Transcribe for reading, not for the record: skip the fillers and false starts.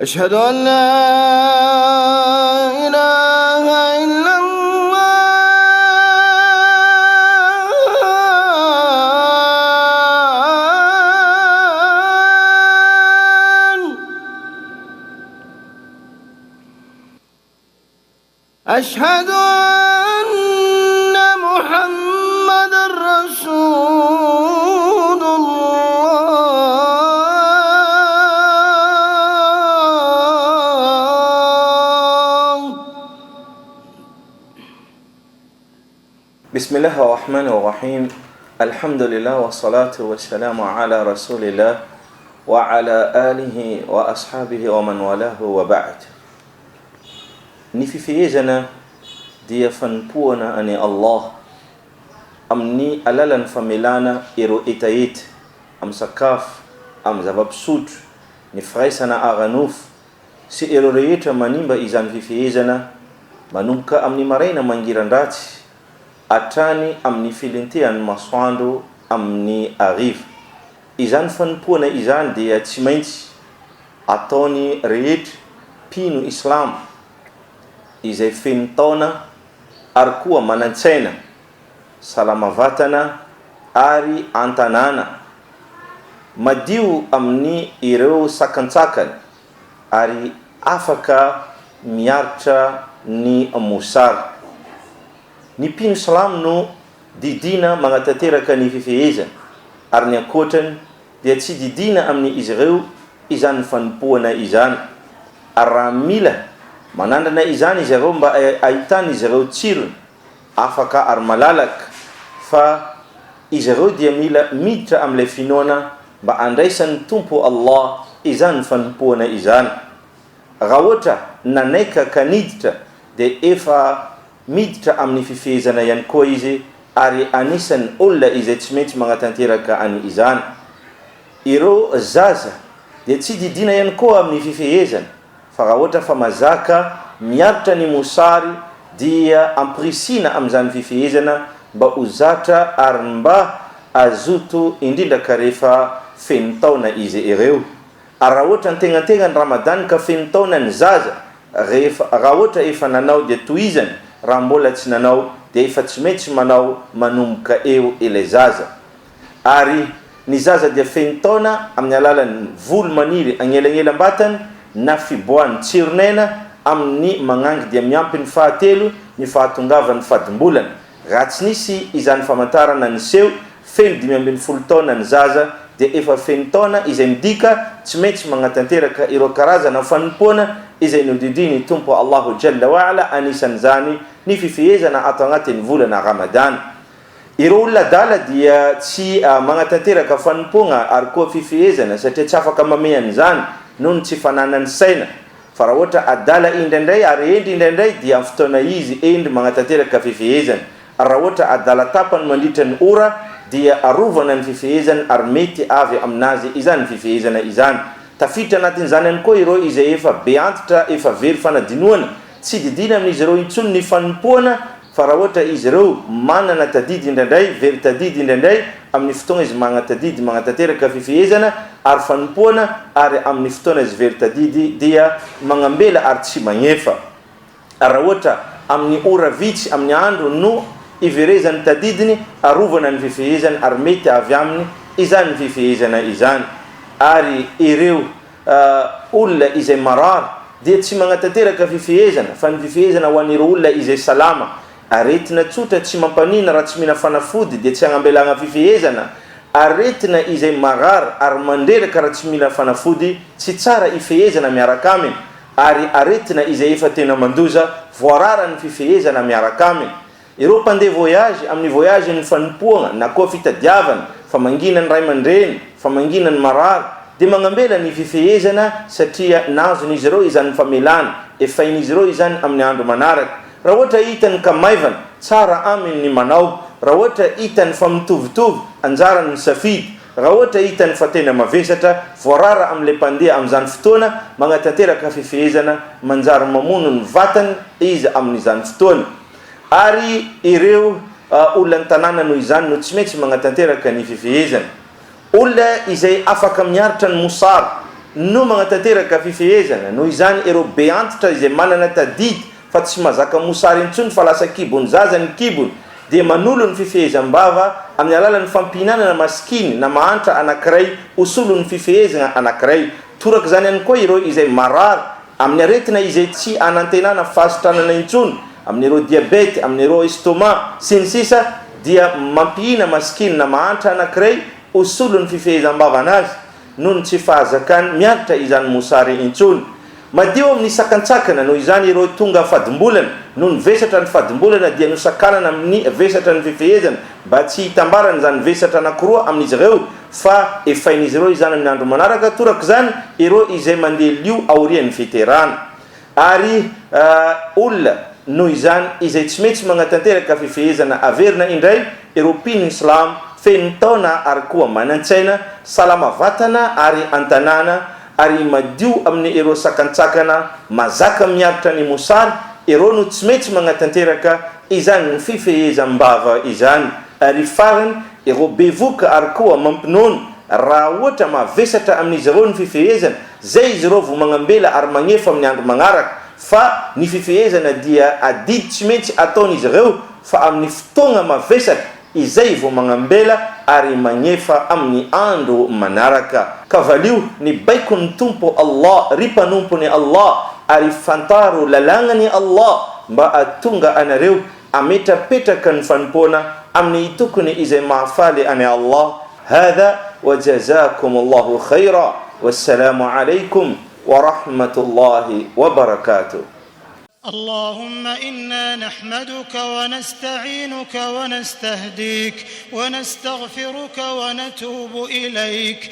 أشهد أن لا إله إلا الله. أشهد أن محمدا رسول الله. بسم الله الرحمن الرحيم الحمد لله والصلاة والسلام على رسول الله وعلى آله وأصحابه ومن والاه وبعد. Ny fifehezana dia fanompoana an'i Allah amin'ny alalan'ny famelana ireo hetaheta amin'ny sakafo, amin'ny zava-pisotro, ny firaisana ara-nofo sy ireo rehetra manimba izany fifehezana manomboka amin'ny maraina mangiran-dratsy hatrany amin'ny filentehan'ny masoandro amin'ny hariva. Izany fanompoana izany dia tsy maintsy ataony rehetra mpino islamo izay feno taona ary koa manan-tsaina, salama vatana ary an-tanàna, madio amin'ny ireo sakantsakany ary afaka miaritra ny mosary. Ny mpino silamo no didiana magnatanteraka ny fifehezana ary ny ankoatrany dia tsy didiana amin' izy ireo izany fanompoana izany, ary raha mila manandrana izany izy ireo mba ahitan' izy ireo tsirony afaka ary malalaka, fa izy ireo dia mila miditra amin' ilay finoana mba andraisan' ny Tompo Allah izany fanompoana izany. Raha ohatra nanaika ka niditra dia efa miditra amin' ny fifehezana ihany koa izy ary anisan'ny olona izay tsy maintsy magnatanteraka an izany. Ireo zaza dia tsy didiana ihany koa amin'ny fifehezana fa raha ohatra fa mazaka miaritra ny mosary dia ampirisihina amin'izany fifehezana mba ho zatra ary mba hazoto indrindra ka rehefa feno taona izy ireo. Ary raha ohatra antegnantegna ny Ramadan ka feno taona ny zaza, rehefa, raha ohatra efa nanao dia tohizany, raha mbola tsy nanao dia efa tsy maintsy manao manomboka eo ilay zaza. Ary ny zaza dia feno taona amin'ny alalan'ny volo maniry agnelagnelam-batany na fiboahan'ny tsiron'aina amin'ny magnangy dia miampy ny fahatelo ny fahatongavan'ny fadimbolana. Raha tsy nisy izany famantarana niseho, feno 15 taona ny zaza dia efa feno taona izay midika tsy maintsy magnatanteraka ireo karazana fanompoana izay nodidian'ny Tompo Allahu Jalla wa Ala anisan'izany ny fifehezana ato agnatin'ny volana Ramadany. Ireo olona adala dia tsy magnatanteraka fanompoagna ary koa fifehezana satria tsy afaka mamehy an'izany noho ny tsy fananany saina Fa raha ohatra adala indraindray ary hendry indraindray dia amin'ny fotoana izy hendry magnatanteraka fifehezana. Ary raha ohatra adala tapany mandritra ny ora dia arovana ny fifehezany ary mety avy aminazy izany fifehezana izany. Tafiditra anatin'izany ihany koa ireo izay efa be antitra efa very fanadinoana, tsy didiana amin'izy ireo intsony ny fanompoana Fa raha ohatra izy ireo manana tadidy indraindray, very tadidy indraindray, amin'ny fotoagna izy magnatadidy magnatanteraka fifehezana ary fanompoana, ary amin'ny fotoana izy very tadidy dia magnambela ary tsy magnefa. Ary raha ohatra amin'ny ora vitsy amin'ny andro no iverezan'ny tadidiny, arovana ny fifehezany ary mety avy aminy izany fifehezana izany. Ary ireo olona izay marary dia tsy magnatanteraka fifehezana fa ny fifehezana ho an'ireo olona izay salama. Aretina tsotra tsy mampanina raha tsy mila fanafody dia tsy agnambelagna fifehezana. Aretina izay marary ary mandreraka raha tsy mila fanafody tsy tsara ifehezana miaraka aminy ary aretina izay efa tena mandoza voarara ny fifehezana miaraka aminy. Ireo mpandeha voyage amin'ny voyage ny fanompoagna na koa fitadiavana, famangiana ny ray aman-dreny, famangiana ny marary, dia magnambela ny fifehezana satria nazon'izy ireo izany famelana, efain'izy ireo izany amin'ny andro manaraka. Raha ohatra hitany ka maivana, tsara aminy ny manao, raha ohatra hitany fa mitovitovy, anjarany misafidy, raha ohatra hitany fa tena mavesatra, voarara amin'ilay mpandeha amin'izany fotoana, magnatanteraka fifehezana, manjary mamono ny vatany izy amin'izany fotoana. Ary ireo olona ny tanàna noho izany no tsy maintsy magnatanteraka ny fifehezana. Olona izay afaka miaritra ny mosary. no magnatanteraka fifehezana, noho izany ireo be antitra izay manana tadidy fa tsy mazaka mosary intsony fa lasa kibon'ny zaza ny kibony dia manolo ny fifehezam-bava amin'ny alalan'ny fampihinanana masikiny na mahantra anankiray ho solon'ny fifehezana anankiray. Torak'izany ihany koa ireo izay marary amin'ny aretina izay tsy anantenana fahasitranana intsony, amin'ireo diabety, amin'ireo estomac, sy ny sisa dia mampihina masikiny na mahantra anankiray ho solon'ny fifehezam-bavana azy noho ny tsy fahazakany miaritra izany mosary intsony. Madio amin'ny sakantsakana, noho izany ireo tonga fadimbolana, noho ny vesatra ny fadimbolana dia nosakanana amin'ny vesatra ny fifehezana mba tsy hitambaran'izany vesatra anankiroa amin'izy ireo fa efain'izy ireo izany amin'ny andro manaraka, torak'izany ireo izay mandeha lio aorian'ny fiterahana. Ary olona, noho izany, izay tsy maintsy magnatanteraka fifehezana averina indray ireo mpino islamo feno taona ary koa manan-tsaina, salama vatana ary an-tanàna, ary madio amin'ny ireo sakantsakana mazaka miaritra ny mosary, ireo no tsy maintsy magnatanteraka izany fifehezam-bava izany. Ary farany, ireo bevoka ary koa mampinono, raha ohatra mavesatra amin'izy ireo ny fifehezana, zay izy ireo vao magnambela ary magnefa amin'ny andro magnaraka, fa ny fifehezana dia adidy tsy maintsy ataon'izy ireo fa amin'ny fotoagna mavesatra izay vao magnambela ary magnefa amin'ny andro manaraka. Ka valio ny baikon'ny Tompo Allah ry mpanompon'i Allah ary fantaro lalàgnan'i Allah mba ahatonga anareo ametrapetraka ny fanompoana amin'ny tokony izay mahafaly an'i Allah Hadha wa jazakum Allahu khaira Wassalamu alaikum wa rahmatullahi wa barakatuh. اللهم إنا نحمدك ونستعينك ونستهديك ونستغفرك ونتوب إليك.